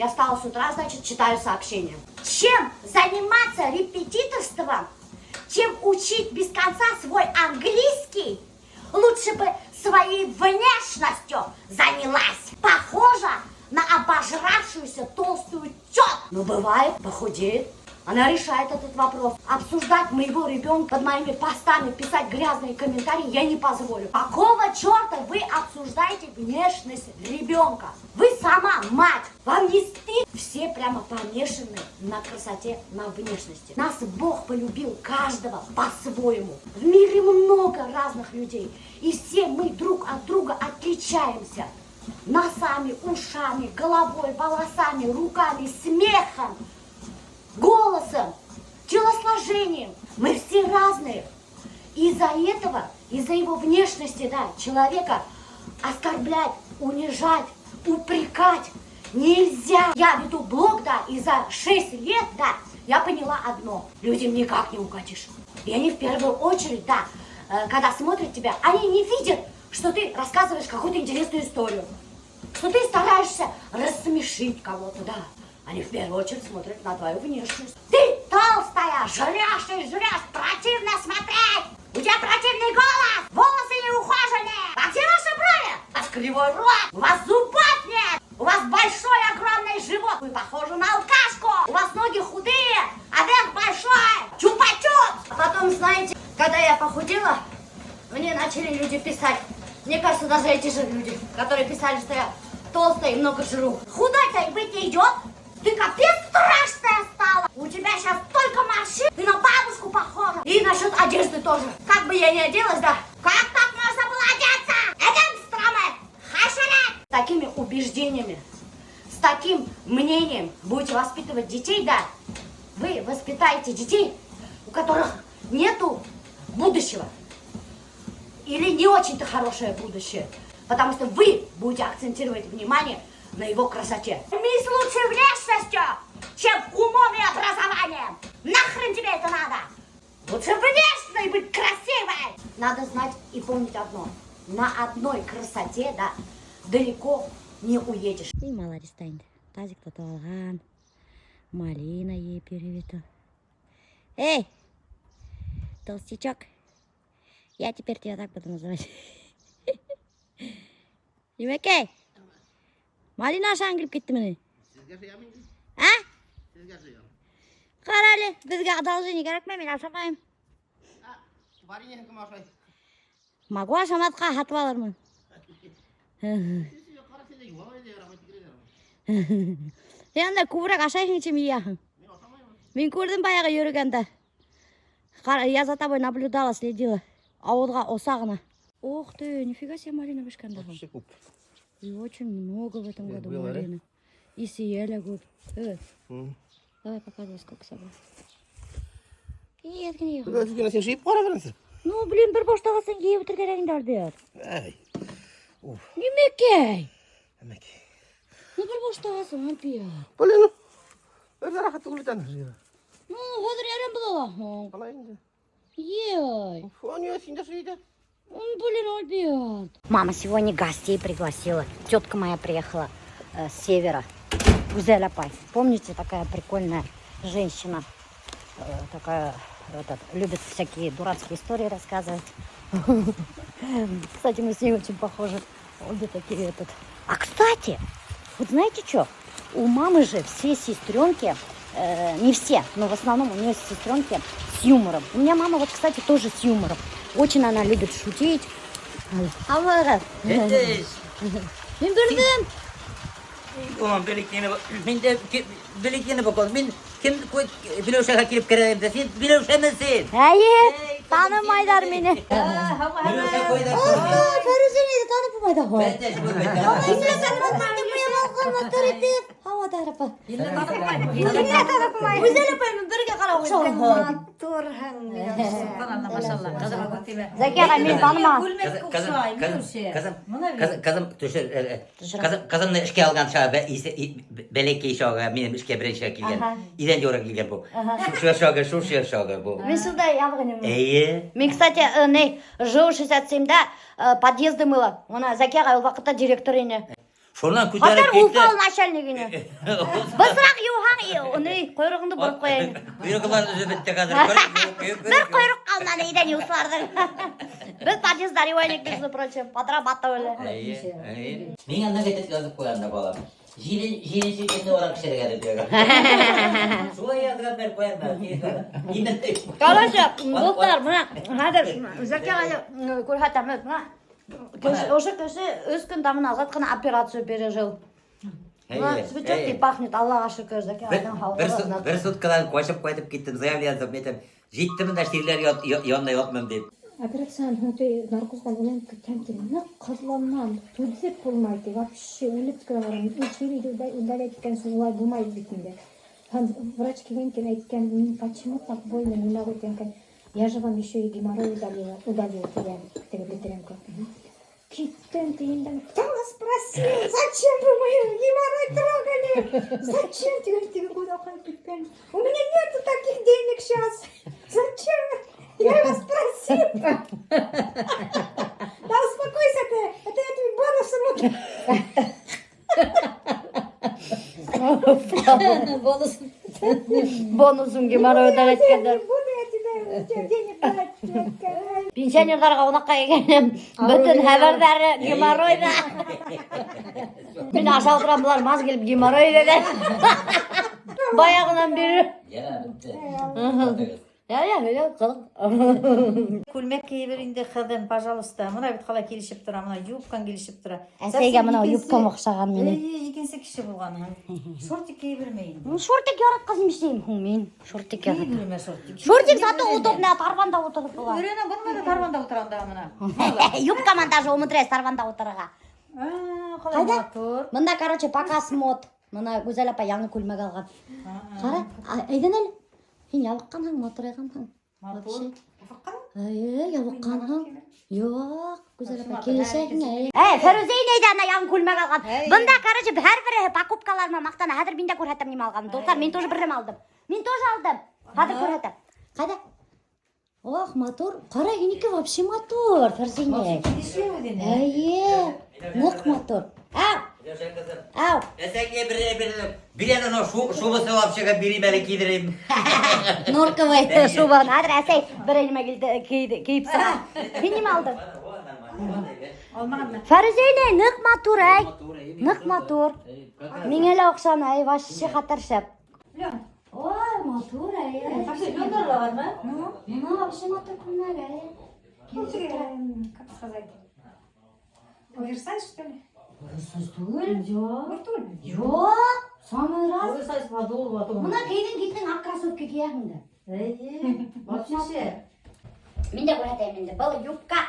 Я встала с утра, значит, читаю сообщения. Чем заниматься репетиторством, чем учить без конца свой английский, лучше бы своей внешностью занялась. Похожа на обожравшуюся толстую тетку. Ну, бывает, похудеет. Она решает этот вопрос. Обсуждать моего ребенка под моими постами, писать грязные комментарии я не позволю. Какого черта вы обсуждаете внешность ребенка? Вы сама мать. Вам не стыд? Все прямо помешаны на красоте, на внешности. Нас Бог полюбил каждого по-своему. В мире много разных людей. И все мы друг от друга отличаемся. Носами, ушами, головой, волосами, руками, смехом, голосом, телосложением. Мы все разные. Из-за этого, из-за его внешности, да, человека оскорблять, унижать, упрекать нельзя. Я веду блог, да, и за 6 лет, да, я поняла одно. Людям никак не угодишь. И они в первую очередь, да, когда смотрят тебя, они не видят, что ты рассказываешь какую-то интересную историю, что ты стараешься рассмешить кого-то, да. Они в первую очередь смотрят на твою внешность. Ты толстая, жрешь и жрешь, противно смотреть. У тебя противный голос, волосы не ухоженные. А где ваши брови? У вас кривой рот, у вас зубов нет, у вас большой огромный живот. Вы похожи на алкашку, у вас ноги худые, а верх большой, чупа-чуп. А потом, знаете, когда я похудела, мне начали люди писать. Мне кажется, даже эти же люди, которые писали, что я толстая и много жру. Худой-то и быть не идет. Ты капец страшная стала. У тебя сейчас столько морщин. Ты на бабушку похожа. И насчет одежды тоже. Как бы я ни оделась, да. Как так можно было одеться? Әҙәм странный. Хәшәрәт. С такими убеждениями, с таким мнением будете воспитывать детей, да. Вы воспитаете детей, у которых нету будущего. Или не очень-то хорошее будущее. Потому что вы будете акцентировать внимание на его красоте. Займись лучше внешностью, чем умом и образованием. Нахрен тебе это надо? Лучше внешне быть красивой. Надо знать и помнить одно. На одной красоте, да, далеко не уедешь. И молодец, инде. Тазик тотоп алған. Малина йыйып йөрөй. Эй, толстячок. Я теперь тебя так буду называть. Нимәкәй. Малина ашағың килеп киттеме ни? Һеҙгә йыям инде. А? Һеҙгә йыям. Ҡара әле, беҙгә одолжение кәрәкмәй, мин ашамайым. Варенье кем ашай? Могу ашамаҫҡа, һатып алырмын. Ҡара һин дә юғала инде, ярамай тигеҙ ярамай. Һин унда күберәк ашайһың, чем йыяһың. Мин ашамаймын. Мин күрҙем баяғы йөрөгәндә. Ҡара, я за тобой наблюдала, следила. Ауыҙға оса ғына. Ох ты, нифига себе малина бешкән. Вообще күп. И очень много в этом Э, году было, да? малины. И съели күп. Давай показывай, сколько собрал. Нет, не. Һин йыйып ҡара беренсе. Ну, блин, бер баш тағасын йыйып бөтөргән инде, Альберт. Әй. Уф, Нимәкәй? Әмәкәй. Ну, бер баш тағасын, Альберт. Блин, ну. Үҙе рәхәт түгел бит ана. Ну, хәҙер әрәм була ла. Ҡалай инде. Ей. Уф, не, һин дә шул Блин, Альберт. Мама сегодня гостей пригласила. Тетка моя приехала с севера. Гузель апай. Помните, такая прикольная женщина? Такая, этот, любит всякие дурацкие истории рассказывать. Кстати, мы с ней очень похожи. Обе такие этот. А кстати, вот знаете что? У мамы же все сестренки, не все, но в основном у нее сестренки с юмором. У меня мама вот, кстати, тоже с юмором. Очень она любит шутить. А Эш. Мин белдем. Ulan белекене мин дә белекене бакал. Мин кем Биләүшәгә килеп керәм дә син Биләүшәме син? Эйе, танымайҙар мине. Биләүшә ҡайҙа? Фәрүзәне дә танып булмай ҙа. Бәтәш күрмәй. Матур итеп. Һауа апа. Гүзәл апай менән бергә ҡарап Матурһың. Зәки ағай мине танымаған. Ҡыҙым, ҡыҙым, ҡыҙым, ҡыҙым, төшөр, ҡыҙым, ҡыҙымды эшкә алған сағы, бәләкәй сағы, минең эшкә беренсе килгән. Иҙән йыуырға килгән был. Шушы сағы, шушы сағы был. Мин шундай ябыҡ инем. Эйе. Мин, кстати, не, ЖУ 67-дә подъезды мыла. Бына Зәки ағай ул ваҡытта директор ине. Шунан күтәреп Хәтәр китте. Уфа начальнигіне. Бысраҡ йыуһаң, уны ҡойроғоңдо бороп ҡуяйым. Ҡойроҡлар үҙе бөттө хәҙер. Ҡойроҡ юҡ, юҡ, Бер ҡойроҡ юҡ. ҡойроҡ ҡалманы иҙән йыуыусыларҙың. Беҙ подъездар йыуайыҡ, между прочим, подрабатывали. Эйе, эйе. Миңә ныҡ итеп яҙып ҡуйған да балам. Жилен, жилен көнө урак эшләргә дип йөргән. Шулай яҙған бер ҡуям. Короче, дуҫтар, бына хәҙер Зәки ағай күрһәтәм, бына ошо кеше өс көн тому назад ҡына операцию пережил. Бына цветет и пахнет, Аллаға шөкөр, Зәки ағайҙың һаулығы ныҡ. Бер суткадан ҡасып ҡайтып киттем, заявление яҙып, әйтәм, җиттем дә чирләр янында ятмам дип. Операцияны һуң наркоздан үлән киткән ти ныҡ ҡыҙланам, түҙеп булмай ти, вообще үлеп кенә барам. Чир удалять иткән соң улай булмай бит инде. Һәм врач килгән икән, әйткән, «Мин почему так больно, не могу тигән. Я же вам еще и геморрой удалила, удалил тигән, теге Дмитренко. Киттем тигәндән, кто вас спросил, зачем вы мой геморрой трогали? Зачем тигән, теге күҙ аҡайып киткән. У меня нету таких денег сейчас. Зачем? Я вас просил. Да успокойся ты, это я тебе бонусом. Бонус. Бонусом геморрой удалять иткәндәр. Буду я тебе, у тебя денег брать. Пенсионерҙарға ҡунаҡҡа килгәнем, бөтөн хәбәрҙәре геморройҙа. Мин аша ултырам, былар маз килеп геморрой тиҙәр. Баяғынан бире. Я, бөттө. Я, я, я, ҡыҙыҡ. Күлмәк кейеп инде ҡыҙым, пожалуйста. Бына бит ҡалай килешеп тора, бына юбкаң килешеп тора. Әсәйгә бынау Икенсе- юбкам оҡшаған минең. Эйе, икенсе кеше булғанһың. Шортик кейә белмәй инде. Ну, шортик яратҡас нишләйем һуң мин? Шортик Кейә яратам. белмә шортик. Шортик зато удобно, тарбанда ултырып була. Өйрәнә бына да тарбанда ултырам да бына. Юбка менән даже умудряюсь тарбанда ултырырға. А, ҡалай Ҡайҙа? матур. Бында, короче, показ мод. Бына Гүзәл апай яңы күлмәк алған. Ҡара, әйҙән әле. Һин ябыҡҡанһың, матурайғанһың. Матур. Эйе, ябыҡҡанһың. Юҡ, Гүзәл апай, килешәһең. Эй, Фәрүзә инәй ҙә ана яңы күлмәк алған. Бында, короче, һәр береһе покупкалар менән маҡтана. Хәҙер мин дә күрһәтәм нимә алғанымды. Дуҫтар, мин тоже бер нәмә алдым. Мин тоже алдым. Хәҙер күрһәтәм. Ҡайҙа? Ох, матур. Ҡара, һинеке вообще матур, Фәрүзә инәй. Килешә үҙенә. Эйе, ныҡ матур. Ау, ау. Әсәйгә бер бер бирән аны шубасы алып чыгып бирим әле кидерим. Норковый шуба. Хәҙер әсәй бер нимә килде, кейеп сыға. Һин нимә алдың? Алмағанмы? Фәрүзә инәй, ныҡ матур, әй. Ныҡ матур. Миңә лә оҡшаны, әй, вообще хәтәр шәп. Ой, матур, әй. Вообще лёндар ла бармы? Ну, вообще матур күлмәк, әй. Как сказать? Оверсайз, что ли? Оверсайз түгел. Юҡ. Был түгел. Юҡ, самый раз. Оверсайз подол, потом. Бына кейҙең киттең аҡ кроссовка кейәһең дә. Эйе, вообще шәп. Мин дә күрһәтәйем инде. Был юбка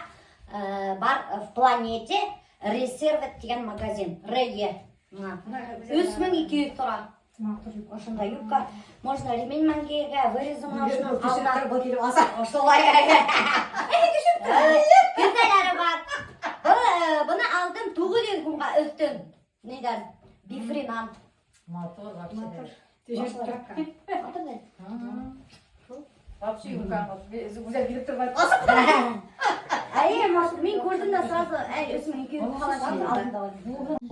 бар в планете Резервет тигән магазин. РЕ. Бына. 3200 тора. Ошондай юбка. Можно ремень менән кейергә, вырезы менән алда. Ошолай. Кеҫәләре бар. Был, быны алдым 900 һумға өҫтөн. Ниҙән? Бифринан. Матур вообще. Матур бит. Вообще юбка. Гүзәл килеп тормай. Әйе, мин күрҙем дә сразу, әй, 3200 һумға алдым да.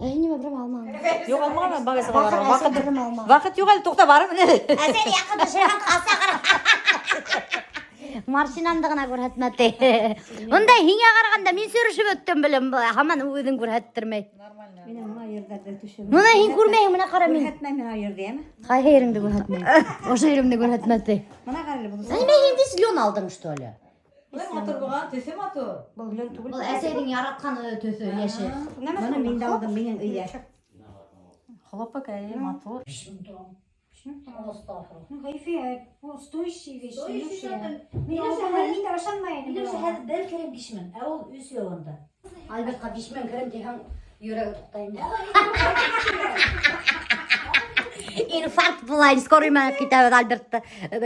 Әй, нимә берәм алмаған. Юҡ, алмағанмын, магазинға Баҡыр барам. әсәй Ваҡыт берәм алмаған. Ваҡыт юҡ әле, туҡта барып. Әсәй яҡын төшөргән ҡаса ҡара. Машинамды ғына күрһәтмәне. Унда һиңә ҡарағанда мин сөрөшөп үттем белем, һаман үҙен күрһәттермәй. Нормально. Минең бына ерҙәрҙә төшөп. Бына һин күрмәйһең, бына ҡара мин. Күрһәтмәй миңә ерҙе, әме? Ҡайһы ереңде күрһәтмәй? Ошо еремде күрһәтмәне. Бына ҡара әле был. Нимә һин весь лен алдың, что ли? Был матур булған, төҫө матур. Был лен түгел. Был әсәйҙең яратҡан төҫө йәшел. Быны мин дә алдым, минең өйҙә. Хлопок, әйе, матур. Ну, кәйфиәт. Ул стоящий вещь. Стоящий Мин мин дә ышанмайым. Минеңсә хәҙер бер керем 5000, ә ул өс йылында. Альбертҡа 5000 керем тиһәң, йөрәге туҡтай инде. Инфаркт була, скорый менән китәбеҙ Альбертты.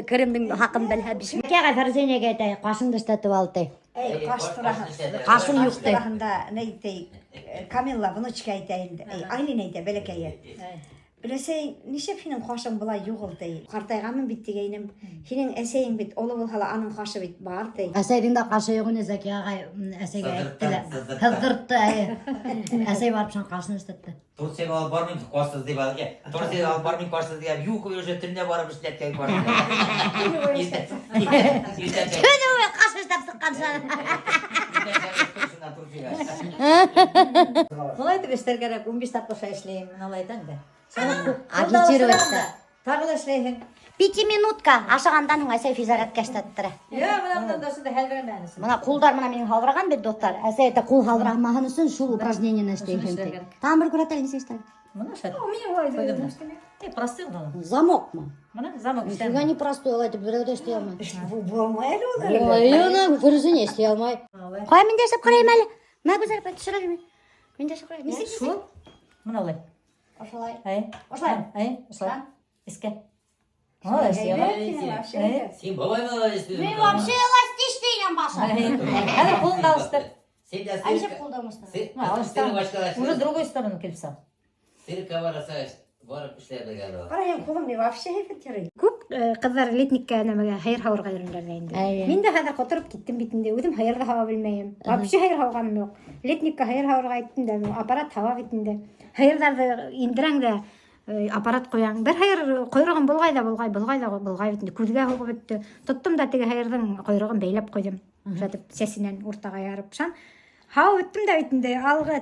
Керемдең хаҡын белһә 5000. Кәғәҙ Фәрзәнәгә әйтә, ҡашыңды эшләтеп ал ти. Эй, ҡаш тураһы. Ҡашың юҡ ти. Тураһында ни әйтә, Камилла внучка әйтә инде. Эй, Айлин әйтә, бәләкәйе. Өләсәй, нишләп һинең ҡашың былай юғал ти? Ҡартайғанмын бит тигәйнем. Һинең әсәйең бит оло булһа ла аның ҡашы бит бар ти. Әсәйҙең дә ҡашы юҡ ине, Зәки ағай әсәйгә әйтте лә. Һыҙҙыртты. Һыҙҙыртты, әйе. Әсәй барып шуның ҡашын эшләтте. Турцияға алып бармыйм ҡашсыҙ тип, Турцияға алып бармыйм ҡашсыҙ тигән, юҡ, уже төнлә барып эшләткән ҡашын. Иртән Төнө буйы ҡаш эшләп сыҡҡан шунан. Турцияға. Шулай итеп эшләр кәрәк, 15 тапҡыр шулай эшләйем, мин алай әйтәм дә. Агитировать итә. Тағы ла эшләйһең. Пятиминутка ашағандан һуң әсәй физзарядка эшләттерә. Йә, бына бында да шунда һәлберәмәне. Бына ҡулдар бына минең һалбыраған бит, дуҫтар. Әсәй әйтә, ҡул һалбырамаһын өсөн шул упражнениены эшләйһең Шуны ти. эшләр кәрәк. Тағы бер күрһәт әле нисек эшләй. Бына шул. Мин улай Ҡуйҙым. эшләмәйем. Эй, простой ғына. Замокмы? Бына замок Нифига эшләнде. не простой, улай итеп берәү ҙә эшләй алмай. Булмай әле улар. Ой, уны Фирүзә эшләй алмай. Алай. Ҡуй, мин дә эшләп ҡарайым әле. Мә, Гүзәл апай, төшөр әле мине. Мин дә эшләп ҡарайым. Нисек, нисек? Шул. Бына улай. Ошолай. Әй. Ошолай. Әй, ошолай. Эскә. Алай эшләй ала. Әй. Һин бабай менән эшләйһең. Мин вообще эластичный инем башы. Хәҙер ҡулыңды алыштыр. Һин дә Ә нисек ҡулды алмаштыра? Бына, алыштыр. Уже другой сторону килеп сыға. Циркка барса, барып эшләй белгән ул. Ҡара, һин ҡулың ни вообще һәйбәт йөрөй. Күп ҡыҙҙар летникка нәмәгә һыйыр һауырға йөрөйҙәр ҙә инде. Әйе. Мин дә хәҙер ҡотороп киттем бит инде. Үҙем һыйыр ҙа һауа белмәйем. Вообще һыйыр һауғаным юҡ. Летникка һыйыр һауырға әйттем дә, аппарат һауа бит инде. Һыйырҙарҙы индерәң дә аппарат ҡуяң. Бер һыйыр ҡойроғон болғай ҙа болғай, болғай ҙа болғай бит инде. Күҙгә һуғып бөттө. Тоттом да теге һыйырҙың ҡойроғон бәйләп ҡуйҙым. Шулайтып сәсенән уртаға ярып. Шунан һауып бөттөм дә бит инде. Алға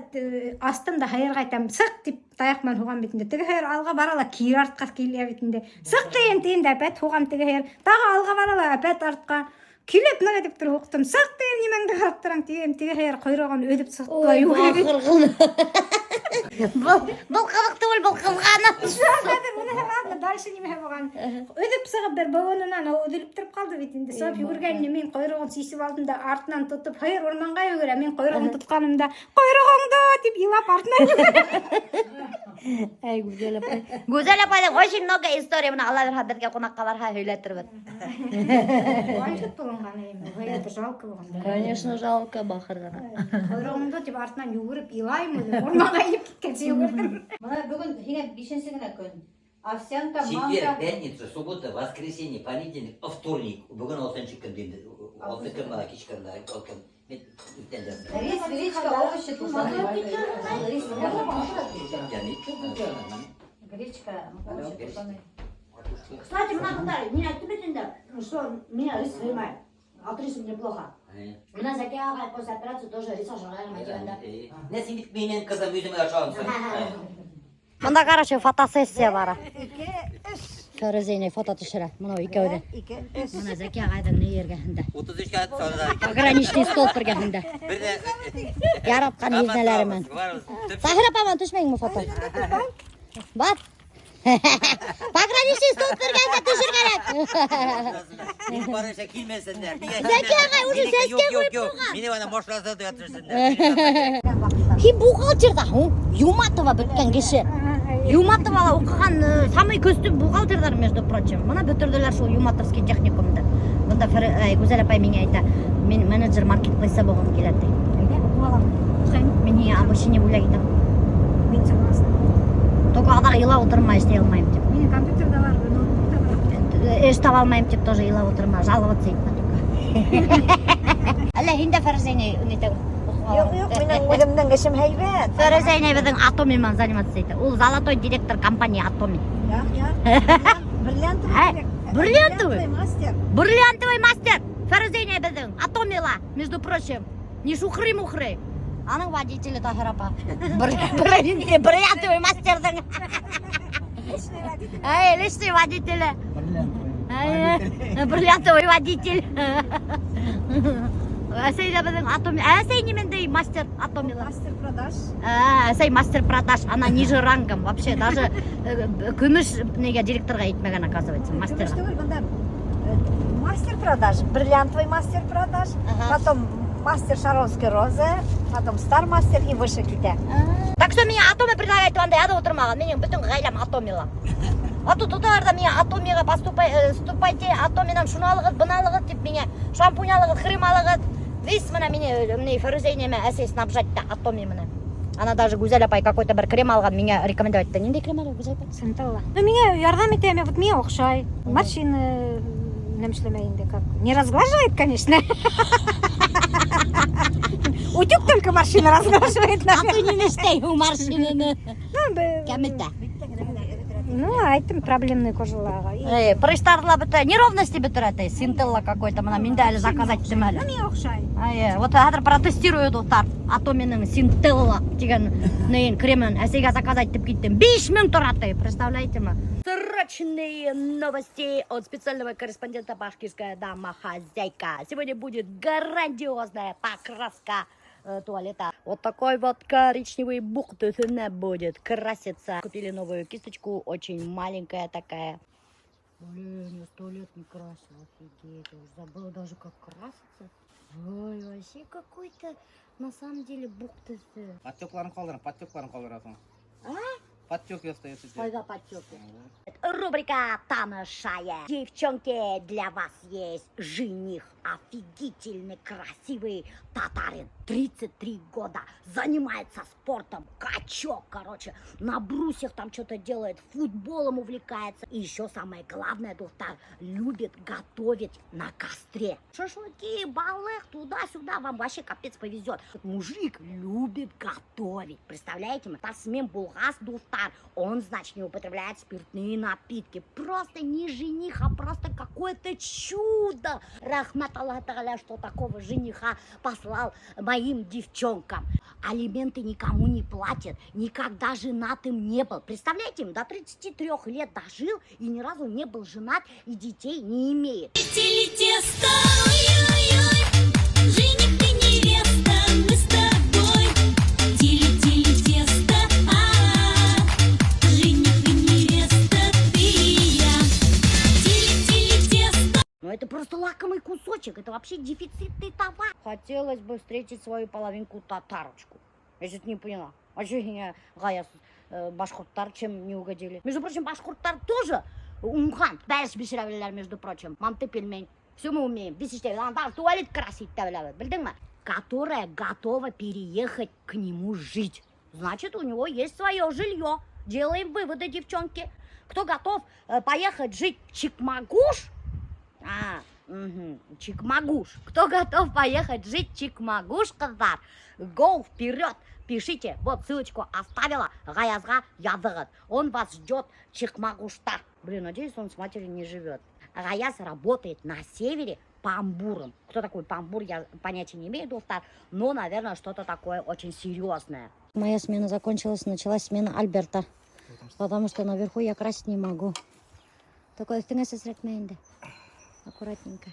астым да һыйырға әйтәм, сыҡ тип таяҡ менән һуғам бит инде. Теге һыйыр алға бара ла кире артҡа килә бит инде. Сыҡ тием тием дә опять һуғам теге һыйыр. Тағы алға бара ла опять артҡа. Килеп ныҡ итеп тороп һуҡтым. Сыҡ тием, нимәңде ҡарап торам тием. Теге һыйыр ҡойроғон өҙөп сыҡты ла йүгереп. Был ҡыҙыҡ түгел, был ҡыҙғаныс. Хәҙер уныһы ладно, дальше нимә булған. Өҙөп сығып бер быуынынан ул өҙөлөп тороп ҡалды бит инде. Сығып йүгергән мин ҡойроғон сисеп алдым да артынан тотоп, һыйыр урманға йүгерә. Мин ҡойроғон тотҡанымда, ҡойроғоңдо тип илап артынан йүгерә. Әй, Гүзәл апай. Гүзәл апайҙың очень много история. Бына Алла бирһә беҙгә ҡунаҡҡа барһа һөйләтербеҙ. Ваншот булынған эйе. Һыйырҙы жалко булған. Конечно, жалко бахыр ғына. Ҡойроғоңдо тип артынан йүгереп илайым үҙем. Урманға инеп киткәнсе йүгерҙем. Бына бөгөн һиңә бишенсе генә көн. Овсянка, Четверг, манка. пятница, суббота, воскресенье, понедельник, вторник. Бөгөн алтынсы көн инде. Алты көн бына кис көн дә, алты көн. Мин иртән яттым. Рис, гречка, овощи тушеные. Рис, Yani, гречка, овощи тушеные. Кстати, бына ҡыҙҙар, мин әйттем бит инде, что миңә рис һыймай. От риса мне плохо. Бына Зәки ағай после операции тоже рис ашарға ярамай тигәндә. Не син бит минең ҡыҙым үҙемә ашағансың. Бында, короче, фотосессия бара. Фәрүзә фото төшөрә. Бынау икәүҙә. Ике, өс. Бына Зәки ағайҙың ни эргәһендә. 33 санда. Пограничный столб эргәһендә. Бер ҙә Яратҡан еҙнәләре менән. Таһир апай менән төшмәйеңме фото? Бар. Пограничный столб эргәһендә төшөр кәрәк. Мин барынса килмәһендәр. Зәки ағай уже сәскә ҡуйып ҡуйған. Мине ана машинасында ятырсындар. Һин бухгалтерҙа һуң, Юматова бөткән кеше. Юматовала уҡыған самый көслө бухгалтерҙар, между прочим. Бына бөтөрҙөләр шул Юматовский техникумды. Бында Гүзәл апай миңә әйтә, мин менеджер маркетплейса булғым килә ти. Әйҙә, уҡып алам. Мин һиңә обучение бүләк итәм. Мин согласна. Только аҙаҡ илап ултырма, эшләй алмайым тип. Минең компьютерҙа бар, ноутбукта бар. Эш таба алмайым тип тоже илап ултырма, жаловаться итмә только. Әллә һин дә Фәрүзә нитәң? Юҡ, юҡ, минең үҙемдең эшем һәйбәт. Фәрүзә беҙҙең Атоми менән заниматься итә. Ул золотой директор компании Атоми. Яҡ, яҡ. Бриллиантовый. Ә, бриллиантовый? мастер. Бриллиантовый мастер Фәрүзә беҙҙең Атомила, между прочим. Не шухры-мухры. Аның водителе Таһир апа. Бриллиантовый мастерҙың. Эй, личный водителе. Эй, бриллиантовый водитель. Әсәй ҙә беҙҙең Атоми. Әсәй нимәндәй мастер Атомила. Мастер продаж. А, әсәй мастер продаж, она ниже рангом вообще, даже көмөш нигә директорға әйтмәгән, оказывается, Көмөш мастерға. түгел, бында мастер продаж, бриллиантовый мастер продаж, потом мастер шаронской розы, потом стар мастер и выше китә. Так что миңә Атоми предлагать итеү яҙып ултырмаған, минең бөтөн ғаиләм Атомила. А тут тоталар ҙа миңә Атомиға поступай, вступайте, Атоминан шуны алығыҙ, быны алығыҙ тип миңә шампунь алығыҙ, крем алығыҙ. Весь бына мине, мине Фәрүзә инәмә әсәй снабжать итә Атоми менән. Ана даже Гүзәл апай какой-то бер крем алған, миңә рекомендовать итте. Ниндәй крем әле, Гүзәл апай? Центелла. Ну, миңә ярҙам итә, вот миңә оҡшай. Морщины нәмәшләмәй инде как. Не разглаживает, конечно. Утюг только морщины разглаживает. А ты не эшләй морщинаны. Ну, Кәметә. Ну, әйттем, проблемный кожаларға. Эй, прыщтарҙы ла бөтә, неровности бөтөрә ти, Центелла какой-то, мына мин дә әле заказать иттем әле. Ну, миңә оҡшай. Ай, вот хәҙер протестирую, дуҫтар. А то минең Центелла тигән нейен кремын әсәйгә заказать итеп киттем. 5000 тора ти, представляете ме? Срочные новости от специального корреспондента «Башкирская домохозяйка». Сегодня будет грандиозная покраска туалета. Вот такой вот коричневый бук будет краситься. Купили новую кисточку, очень маленькая такая. Блин, я 100 лет не красила, офигеть. Я уже забыла даже, как краситься. Ой, вообще какой-то, на самом деле, бук төҫө. Подтекларын ҡалдыр, подтекларын ҡалдыраһың. А? Подтеки остаются. Ҡайҙа подтеки? Рубрика «Танышая». Девчонки, для вас есть жених. Офигительный, красивый татарин. 33 года. Занимается спортом. Качок, короче. На брусьях там что-то делает. Футболом увлекается. И еще самое главное, дуҫтар, любит готовить на костре. Шашлыки, балыҡ, туда-сюда. Вам вообще капец повезет. Мужик любит готовить. Представляете? Спортсмен булғас, дуҫтар. Он, значит, не употребляет спиртные напитки. Просто не жених, а просто какое-то чудо. Рәхмәт Аллаһы Тәғәлә, что такого жениха послал моим девчонкам. Алименты никому не платит, никогда женатым не был. Представляете, до 33 лет дожил и ни разу не был женат и детей не имеет. Тесто, ой-ой-ой, жених ты, невеста, мы с тобой. Тили-тили тесто, а жених и невеста, ты и я. Тили-тили тесто. Но это просто лакомый кусочек, это вообще дефицитный товар. Хотелось бы встретить свою половинку татарочку. Я что-то не поняла. А что я Ғаяз башҡорттар чем не угодили? Между прочим, башҡорттар тоже уңған. Бәлеш бешерә беләләр, между прочим. Манты, пельмень. Все мы умеем. Беҙ эшләйбеҙ. Даже туалет красить итә беләбеҙ. Белдеңме? Которая готова переехать к нему жить. Значит, у него есть свое жилье. Делаем выводы, девчонки. Кто готов поехать жить в Чекмагуш? А, угу, Чекмагуш. Кто готов поехать жить в Чекмагуш, ҡыҙҙар? Go вперед! Пишите, вот ссылочку оставила, Ғаязға яҙығыҙ. Он вас ждет в Чекмагушта. Блин, надеюсь, он с матерью не живет. Гаяз работает на севере помбуром. Кто такой помбур, я понятия не имею, дуҫтар, но, наверное, что-то такое очень серьезное. Моя смена закончилась, началась смена Альберта. Потому что наверху я красить не могу. Такой өҫтөңә сәсрәтмә инде. Аккуратненько.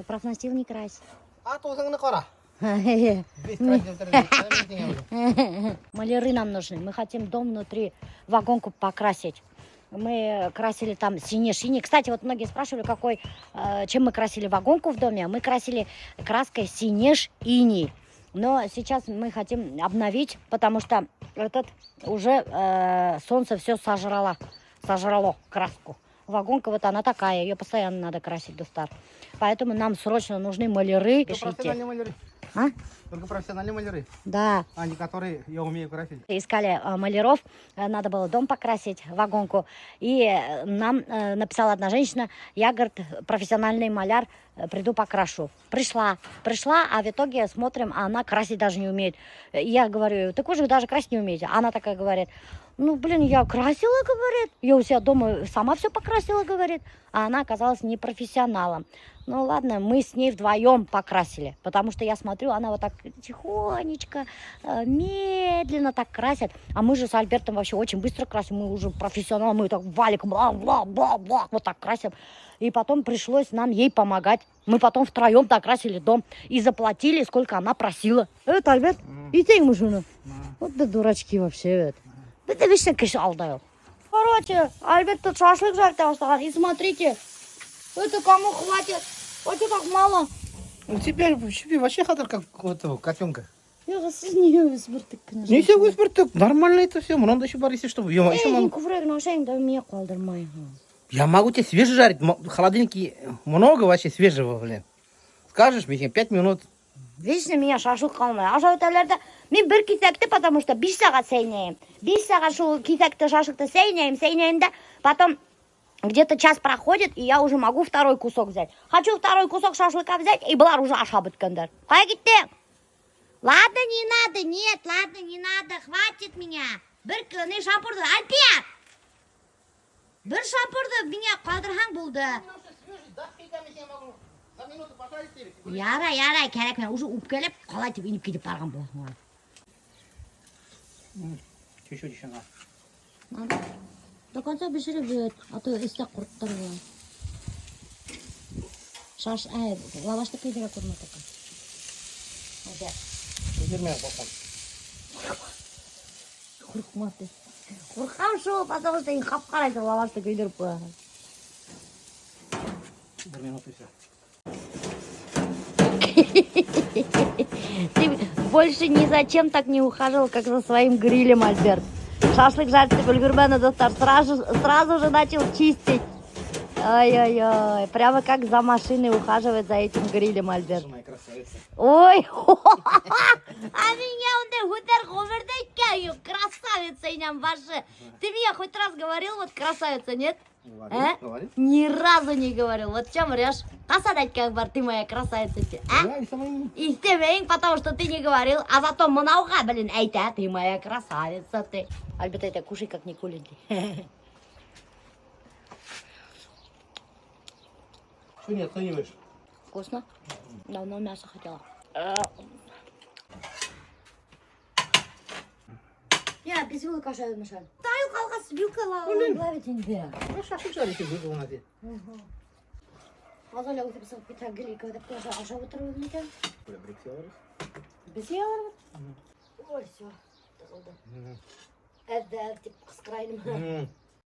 Профнастил не крась. А туҙыңды ҡара. Беҙ красить. Маляры нам нужны. Мы хотим дом внутри, вагонку покрасить. Мы красили там сине-шине. Кстати, вот многие спрашивали, чем мы красили вагонку в доме. Мы красили краской синеж иней. Но сейчас мы хотим обновить, потому что этот уже солнце все сожрало, сожрало краску. Вагонка вот она такая, ее постоянно надо красить, дуҫтар. Поэтому нам срочно нужны маляры. Только Пишите. профессиональные маляры. А? Только профессиональные маляры, Да. а не которые я умею красить. Искали маляров, надо было дом покрасить, вагонку. И нам написала одна женщина, я, говорит, профессиональный маляр, приду покрашу. Пришла, пришла, а в итоге смотрим, а она красить даже не умеет. Я говорю: «Так вы же даже красить не умеете». Она такая говорит: «Ну, блин, я красила, — говорит, — я у себя дома сама все покрасила, — говорит». А она оказалась непрофессионалом. Ну ладно, мы с ней вдвоем покрасили, потому что я смотрю, она вот так тихонечко, медленно так красит. А мы же с Альбертом вообще очень быстро красим, мы уже профессионалы, мы так валиком бла-бла-бла-бла, вот так красим. И потом пришлось нам ей помогать. Мы потом втроем докрасили дом и заплатили, сколько она просила. Это Альберт, и ты ему жену. Вот да дурачки вообще. Это. Это вечно кеше алдай. Короче, Альберт тут шашлык жарит башлаған. И смотрите, это кому хватит? Вот что так мало? У тебя вообще, вообще хәҙер как у этого котенка. Юҡ, һеҙ ни үҫмертек кенә. Не все үҫмертек, нормально это все. Мынанда еще бар, если что. Я, еще Эй, могу. һин күберәк ашайһың да миңә ҡалдырмайһың. Я могу тебе свежий жарить. В холодильнике много вообще свежего, блин. Скажешь мне, 5 минут. Вечно миңә шашлык ҡалмай. Ашап бөтәләр ҙә Мин бер киҫәкте, потому что 5 сәғәт сәйнәйем. 5 сәғәт шул киҫәкте, шашлыкты сәйнәйем, сәйнәйем дә, потом где-то час проходит, и я уже могу второй кусок взять. Хочу второй кусок шашлыка взять, и былар уже ашап бөткәндәр. Ҡайҙа киттең? Ладно, не надо, нет, ладно, не надо, хватит меня. Бер ни шампурҙы, Альберт! Бер шампурҙы миңә ҡалдырһаң булды. За минуту пожарить. Ярай, ярай, кәрәкмәй. Уже үпкәләп, ҡалай тип инеп китеп барған булаһың. Чуть-чуть еще надо. Надо. До конца бешереп бөт, а то эстә ҡорттар була. Шаш, ә, лавашты көйҙөрә күрмә только. Альберт, Көйҙөрмә, ҡурҡам. ҡурҡма ти. Ҡурҡам шул, потому что һин ҡап-ҡара итеп лавашты көйҙөрөп ҡуяһың. Бер минут и все. Ты больше ни за чем так не ухаживал, как за своим грилем, Альберт. Шашлык жарить өлгөрмәне, дуҫтар, сразу же начал чистить. Ой-ой-ой, прямо как за машиной ухаживает за этим грилем, Альберт. Моя красавица. Ой, а меня ундай һүҙҙәр ғүмерҙә әйткән юҡ, красавица инәм башы. Ты меня хоть раз говорил, вот красавица, нет? Говорит, А? говорит. Ни разу не говорил. Вот чем врешь? Ҡасан әйткән бар, ты моя красавица, ти, а? Я и сама не- Иҫтәмәйем, потому что ты не говорил, а зато мынауға, блин, әйтә, ты моя красавица, ты. Альберт әйтә, кушай как Никулин. ти. Что не оцениваешь? Вкусно? Давно мясо хотела. Я без вилок ашайым, Мишель. Тайыл ҡалғас вилка ловить инде. Ну, шашлык жарить и вилка надо. Азалия үҫеп сығып китһә, гел икәүләп тоже ашап ултырабыҙ микән? Бля, бер алырбыҙ. Беҙ алырбыҙ. Ой, все, тығылды. Әҙ тип ҡысҡыра инем.